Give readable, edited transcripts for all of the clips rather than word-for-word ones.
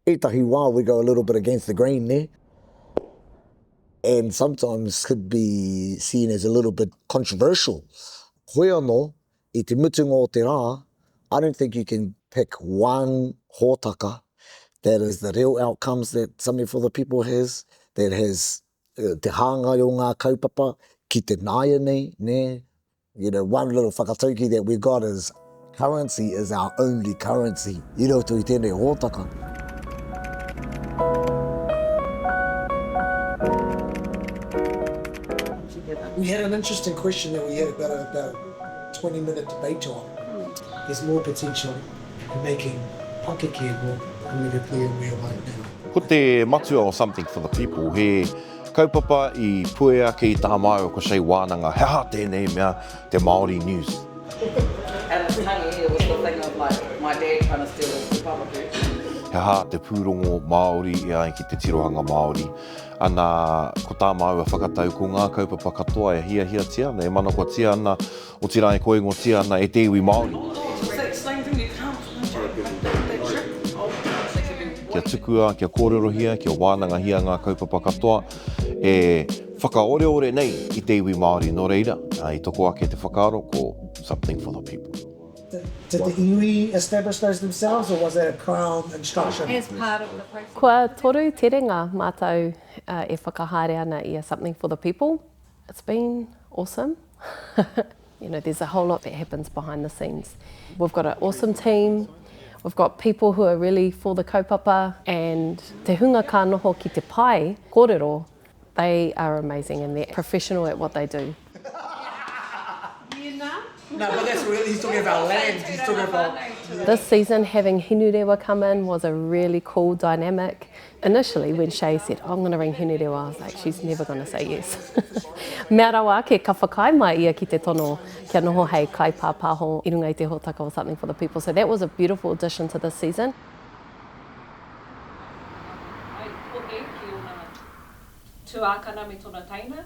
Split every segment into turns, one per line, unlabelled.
Ētahi wā we go a little bit against the grain nē? And sometimes could be seen as a little bit controversial. Hoi anō, i te mutunga o te rā, I don't think you can pick one hōtaka that is the real outcomes that Something for the People has, that has te hāngai o ngā kaupapa ki te nāianei, nē? You know, one little whakatauki that we got is currency is our only currency i roto i tēnei hōtaka.
We had an interesting question that we had about a, about a 20 minute debate on. There's more potential in making Pakeke more politically aware right now.
Ko te matua o Something for the People he Kaupapa i puea ake i tā māua ko Shay wānanga, he aha tēnei mea te Māori News?
And it's tangi, it was the thing of like my dad trying to steal the kūpāpaku.
He aha te pūrongo Māori e ai ki te tirohanga Māori? Ana, ko tā māua whakatau ko ngā kaupapa katoa e hiahiatia ana, e manakotia ana, otirā e koingotia ana e te iwi Māori. Kia tukua, kia kōrerohia, kia wānangahia ngā kaupapa katoa e whakaoreore nei i te iwi Māori. Nō reira, i toko ake te whakaaro ko Something for the People.
Did the iwi establish those themselves or was that a Crown instruction?
As part of the process.
Kua toru terenga mātou e whakahaere ana i a Something for the People. It's been awesome. You know, there's a whole lot that happens behind the scenes. We've got an awesome team, we've got people who are really for the kaupapa and te hunga ka noho ki te pae kōrero, they are amazing and they're professional at what they do.
No, but that's really, he's talking about land, he's talking about...
This season having Hinurewa come in was a really cool dynamic. Initially when Shay said, oh, I'm going to ring Hinurewa, I was like, she's never going to say yes. Mea rawa ake, ka whakaae mai ia ki te tono kia noho hei kaipāpāho i runga i te hōtaka o Something for the People. So that was a beautiful addition to this season.
I tohe ki ōna tuākana me tōna teina,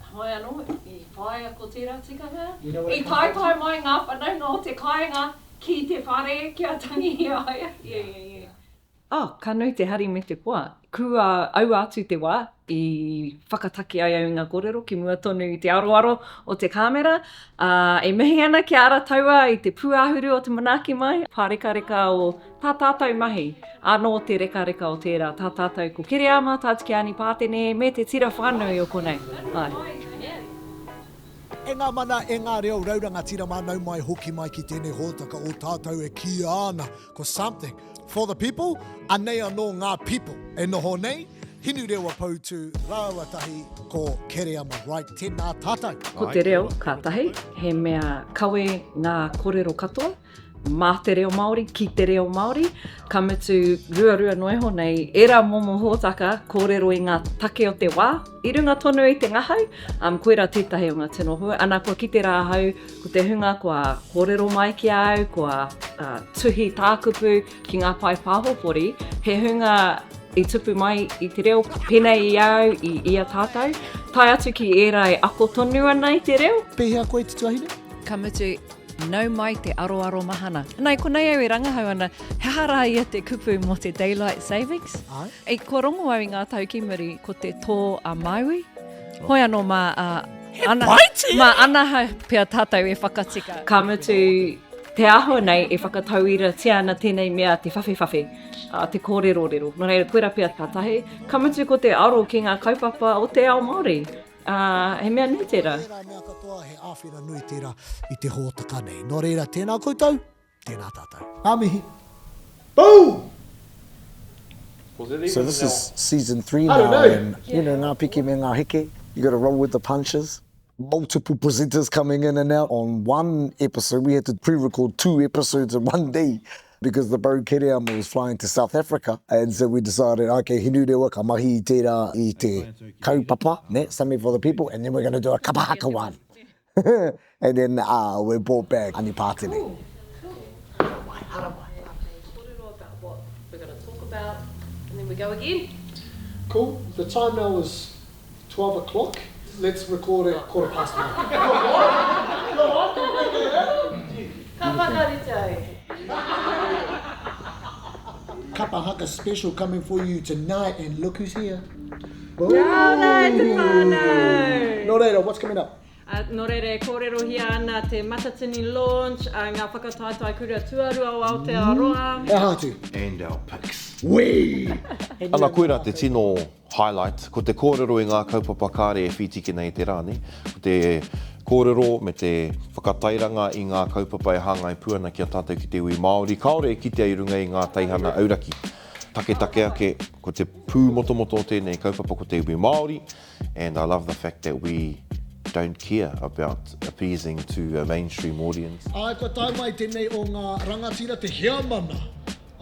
hoi anō, i whāia ko tērā tikanga. I taetae mai ngā whanaunga o te kāinga ki te whare kia tangihia ai. Yeah, yeah, yeah.
Oh, ka nui te hari me te koa. Kua aua atu te wā i whakataki ai au i ngā kōrero ki mua tonu i te aroaro o te kāmera, ā, e mihi ana ki a Arataua i te pūāhuru o te manaaki mai, pārekareka o tā tātou mahi, anō te rekareka o tērā, tā tātou ko Kereama, tā Tikiani Pātene me te tira whānui o konei. Āe.
E ngā mana, e ngā reo raurangatira mā nau mai hoki mai ki tēnei hōtaka o tātou e kīia ana ko Something for the People, anei anō ngā people e noho nei, Hinurewa Poutu rāua tahi ko Kereama Wright, tēnā tātou.
Ko te reo, ka tahi, he mea kawe ngā korero katoa, mā te reo Māori, ki te reo Māori, ka mutu ruarua noa iho nei ērā momo hōtaka kōrero i ngā take o te wā, i runga tonu i te ngahau, um, koirā tētahi o ngā tino hua. Ana, kua kite rā ahau, ko te hunga kua kōrero mai ki a au, kua uh, tuhi tākupu ki ngā pae pāhopori, he hunga i tupu mai i te reo pēnei i a au, i, i a tātou, tae atu ki ērā e ako tonu ana i te reo.
Pēhea koe te tuahine?
Ka mutu, nau mai te aroaro mahana. Nā, i konei au e rangahau ana, he aha rā ia te kupu mō te daylight savings?
Āe.
I kua rongo au i ngā tau ki muri, ko te tō a Māui. Hoi anō mā a Ana, mā Anaha pea tātou e whakatika. Ka mutu, te āhua nei e whakatauiratia ana tēnei mea te whawhewhawhe, a, te kōrerorero. Nō reira, koirā pea ka tahi. Ka mutu ko te aro ki ngā kaupapa o te ao Māori. Ā, he mea nui tērā.
Tērā mea katoa, he āwhina nui tērā i te hōtaka nei. Nō reira, tēnā koutou, tēnā tātou. Ngā mihi. Boom!
So this is season 3 now and you know ngā piki me ngā heke, you gotta roll with the punches. Multiple presenters coming in and out on one episode, we had to pre-record two episodes in one day because the bro Kereama was flying to South Africa and so we decided, okay, Hinurewa ka mahi i tērā i te kaupapa, ne, something for the people, and then we're gonna do a kapa haka one. And then uh, we brought back Ani Pātene.
Cool, cool. Haramai, haramai. Kōrero about what we're going to talk about and then we go again.
Cool. The time now is 12 o'clock. Let's record at quarter past nine.
Ka whakarite ai.
kapa haka special coming for you tonight and look who's here.
Kia ora e te whānau!
Nō reira, what's coming up?
Ā, nō reira e kōrerohia ana te Matatini launch a ngā whakataetae kura tuarua o Aotearoa.
He aha atu?
And our pics.
Wee!
Ana koirā te tino highlight, ko te kōrero i ngā kaupapa kāre e whītiki nei i te rā, nē? Ko te kōrero me te whakatairanga i ngā kaupapa e hāngai pū ana ki a tātou ki te iwi Māori, kāore e kitea i runga i ngā teihana auraki. Taketake ake, ko te pūmotomoto o tēnei kaupapa ko te iwi Māori, and I love the fact that we don't care about appeasing to a mainstream audience.
Āe, kua tae mai tēnei o ngā rangatira, te heamana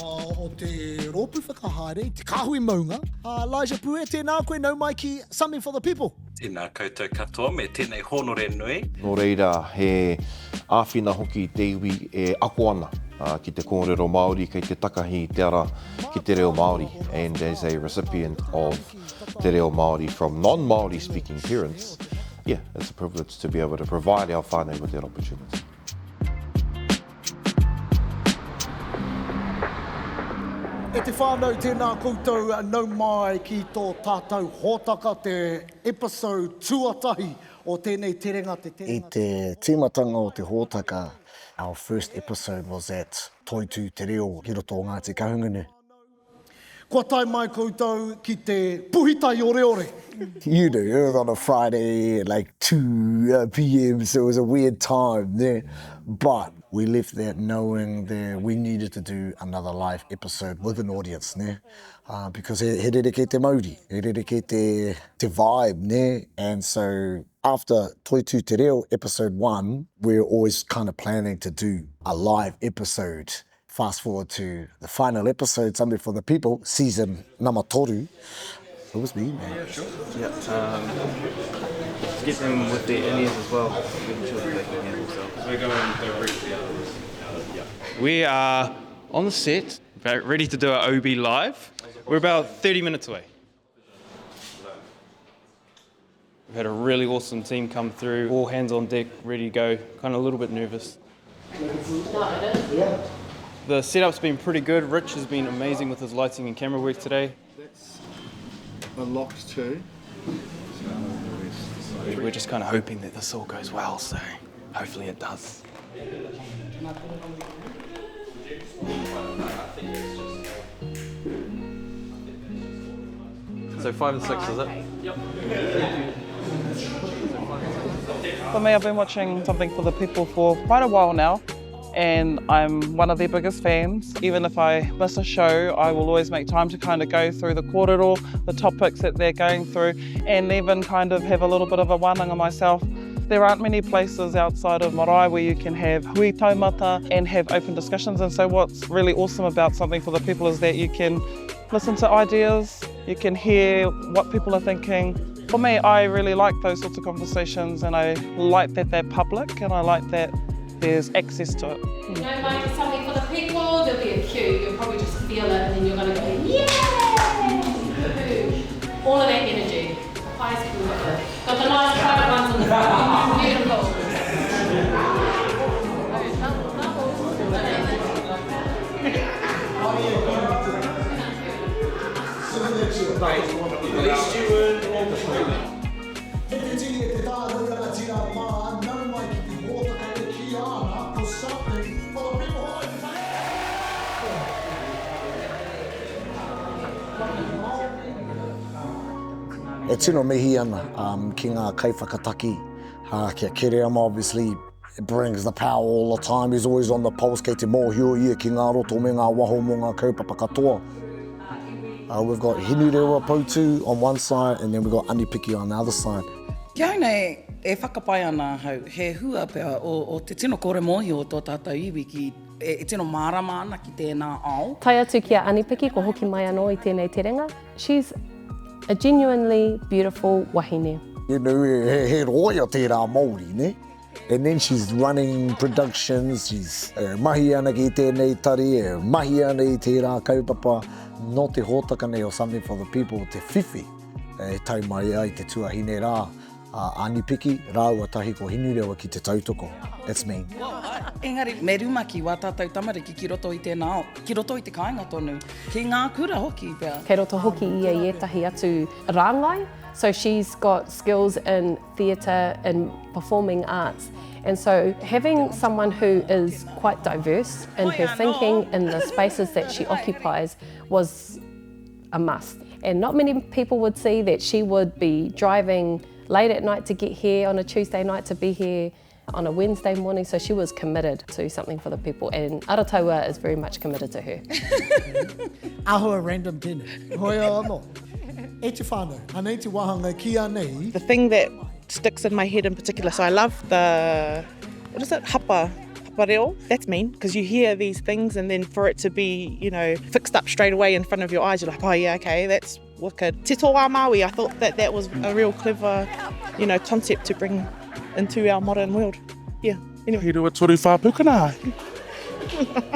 o te rōpū whakahaere i te kāhui maunga, a Elijah Pue, tēnā koe, nau mai ki Something for the People.
Tēnā koutou katoa me tēnei hōnore nui.
Nō reira, he āwhina hoki i te iwi e ako ana ki te kōrero Māori kei te takahi i te ara ki te reo Māori and as a recipient of te reo Māori from non-Māori speaking parents, yeah, it's a privilege to be able to provide our whānau with that opportunity.
E te whānau, tēnā koutou, nau mai ki tō tātou hōtaka, te episode tuatahi o tēnei terenga, te terenga.
I te tīmatanga o te hōtaka, our first episode was at Toitū Te Reo ki roto o Ngāti Kahungunu.
Kua tae mai koutou ki te puhi taioreore.
You know, it was on a Friday at like 2 pm, so it was a weird time there. But we left that knowing that we needed to do another live episode with an audience, nē? Uh, because he, he rerekē te mauri, he rerekē te, te vibe, nē? And so after Toitū Te Reo episode 1, we were always kind of planning to do a live episode Fast forward to the final episode, Something for the People, season number toru. It was me, man.
Yeah, sure. Yeah. Um, get them with their in-ears as well, making sure that they can hear themselves.
We're going directly out of this. Yeah. We are on the set, ready to do our OB live. We're about 30 minutes away. We've had a really awesome team come through, all hands on deck, ready to go, kind of a little bit nervous. The setup's been pretty good. Rich has been amazing with his lighting and camera work today.
That's a locked too.
We're just kind of hoping that this all goes well, so hopefully it does.
So 5 and 6, is it?
Yep.
For me, I've been watching Something for the People for quite a while now, and I'm one of their biggest fans. Even if I miss a show, I will always make time to kind of go through the kōrero, the topics that they're going through, and even kind of have a little bit of a wānanga myself. There aren't many places outside of marae where you can have hui taumata and have open discussions, and so what's really awesome about Something for the People is that you can listen to ideas, you can hear what people are thinking. For me, I really like those sorts of conversations and I like that they're public and I like that there's access to it.
You know, Mike, it's something for the people, there'll be a cue, you'll probably just feel it and then you're going to go, yay! All of that energy. High school, got the nice private ones on the front. Beautiful.
E te tini e te tāhau rangatira mā, nau mai ki te hōtaka e kīia ana ko Something for the People Hoi te whare!
E tino mihi ana ki ngā kaiwhakataki, ki a Kereama obviously, brings the power all the time, he's always on the pulse, kei te mōhio ia ki ngā roto me ngā waho mō ngā kaupapa katoa. Uh, we've got Hinurewa Poutu on one side and then we've got Anipiki on the other side.
Ki au nei, e whakapae ana ahau, he hua pea o, o te tino kore mōhio o tō tātou iwi ki, e, e tino mārama ana ki tēnā ao.
Tae atu ki a Anipiki, kua hoki mai anō i tēnei terenga. She's a genuinely beautiful wahine.
You know, he, he rōia tērā Māori, ne? And then she's running productions, she's e mahi ana ki tēnei tari, e mahi ana i tērā kaupapa, nō te hōtaka nei o Something for the People te whiwhi e tau mai ai te tuahine rā. a Ani Piki rāua tahi ko Hinurewa ki te tautoko. It's mean.
Engari, me rumaki wā tātou tamariki ki roto i tēnā ao, ki roto i te kāinga tonu, ki ngā kura hoki pea.
Kei roto hoki ia i ētahi atu rāngai, so she's got skills in theatre and performing arts and so having someone who is quite diverse in her thinking in the spaces that she occupies was a must. And not many people would see that she would be driving late at night to get here on a Tuesday night to be here on a Wednesday morning, so she was committed to something for the people, and Arataua is very much committed to her.
Āhua random tēnei. Hoi anō. E te whānau, anei te wāhanga ki a nei.
The thing that sticks in my head in particular, so I love the, what is it, hapa, hapa reo, that's mean, because you hear these things and then for it to be, you know, fixed up straight away in front of your eyes, you're like, oh yeah, okay, that's wicked. Te Tō a Māui, I thought that that was a real clever, you know, concept to bring into our modern world. Yeah, anyway.
He rua toru whā pukana.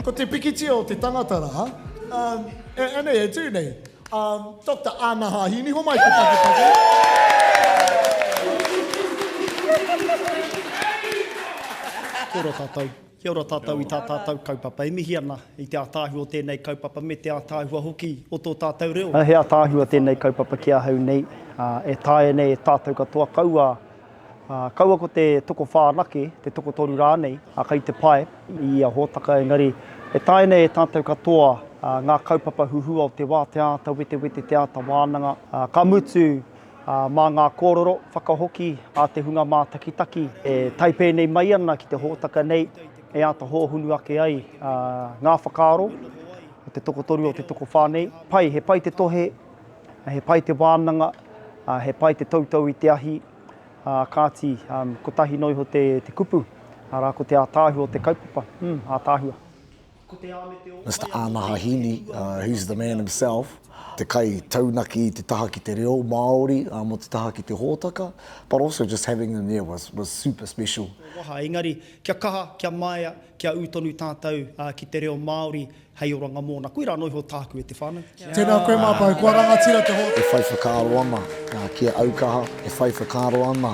Ko te pikitia o te tangata rā, um, e, anei e tū nei, um, Doctor Ana Hahini, homai te pakepake.
Kia ora tātou. Kia ora tātou i tā tātou kaupapa. E mihi ana i te ātaahua o tēnei kaupapa me te ātaahua hoki o tō tātou reo. He ātaahua tēnei kaupapa ki ahau nei, e taea nei e tātou katoa, kaua, kaua ko te tokowhā anake, te tokotoru rānei, kei te pae i ia hōtaka, engari e taea nei e tātou katoa ngā kaupapa huhua o te wā, te āta wetewete, te āta wānanga, ka mutu, Ā, mā ngā kōrero whakahoki a te hunga mātakitaki e tae pēnei mai ana ki te hōtaka nei e āta hōhonu ake ai ngā whakaaro o te tokotoru o te tokowhā nei. Pai, he pai te tohe, he pai te wānanga, he pai te toutou i te ahi, ā, kāti, kotahi noa iho te kupu, arā, ko te ātaahua o te kaupapa, mm, ātaahua.
Mister Ānaha Heaney, who's the man himself, te kai taunaki i te taha ki te reo Māori mō te taha ki te hōtaka, but also just having them there was, was super special.
Waha, engari, kia kaha, kia maea, kia ū tonu tātou ki te reo Māori hei oranga mōna. Koirā noa iho tāku e te whānau.
Tēnā koe Māpau, kua rangatira te hōtaka.
E whai whakaaro ana ki a Aukaha, e whai whakaaro ana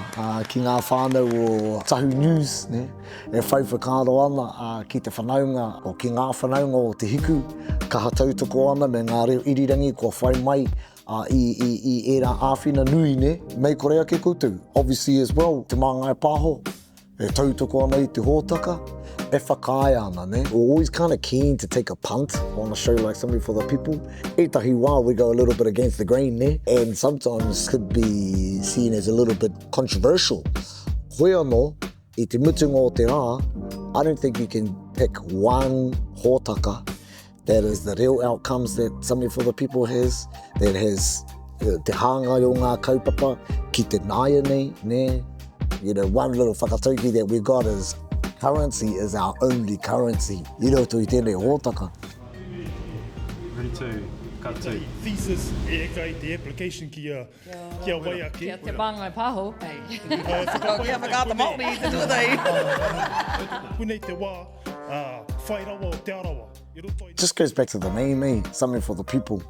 ki ngā whānau o Tahu News, e whai whakaaro ana ki te whanaunga, o ki ngā whanaunga o Te Hiku, kaha tautoko ana me ngā reo irirangi kua whai mai i ērā āwhina nui, mei kore ake koutou, obviously as well, Te Māngai Pāho. E tautoko ana i te hōtaka, e whakaae ana, nē. We're always kind of keen to take a punt on a show like Something for the People. Ētahi wā we go a little bit against the grain, nē, and sometimes could be seen as a little bit controversial. Hoi anō, i te mutunga o te rā, I don't think you can pick one hōtaka That is the real outcomes that Something for the People has, that has te hāngai o ngā kaupapa ki te nāianei, nē. You know, one little whakatauki that we got is currency is our only currency i roto i tēnei hōtaka.
Ready to cut to.
Thesis e eka i te application ki a, ki a wai ake.
Ki a Te Māngai Pāho. Kia whakaata Māori i te tuatahi.
Koinei te wā whai rawa o Te Arawa.
Just goes back to the name, eh? Something for the people.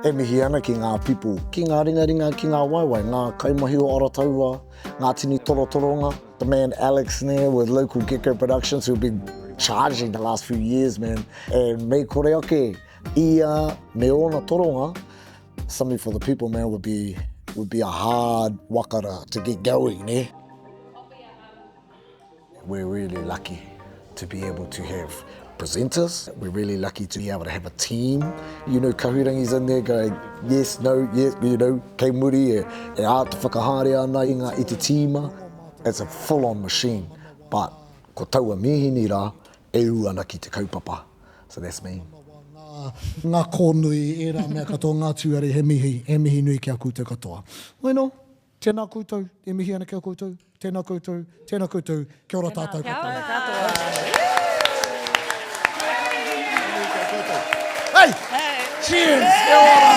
E mihi ana ki ngā people, ki ngā ringaringa, ki ngā waewae, ngā kaimahi o Arataua, ngā tini torotoronga, the man Alex there with Local Gecko Productions who've been charging the last few years, man. And mei kore ake ia me ōna toronga, Something for the people, man, would be, would be a hard waka to get going, eh? We're really lucky to be able to have presenters. We're really lucky to be able to have a team. You know, Kahurangi's in there going, yes, no, yes, you know, kei muri e, e āta whakahaere ana i ngā i te tīma. It's a full-on machine, but ko taua mīhini rā e ū ana ki te kaupapa. So that's me.
Ngā kōnui, ērā mea katoa, ngā tūare, he mihi, he mihi nui ki a koutou katoa. Bueno, Tēnā koutou, e mihi ana ki a koutou, tēnā koutou, tēnā koutou, kia ora tātou katoa.
Kia ora katoa.
Hey! Cheers! Kia ora!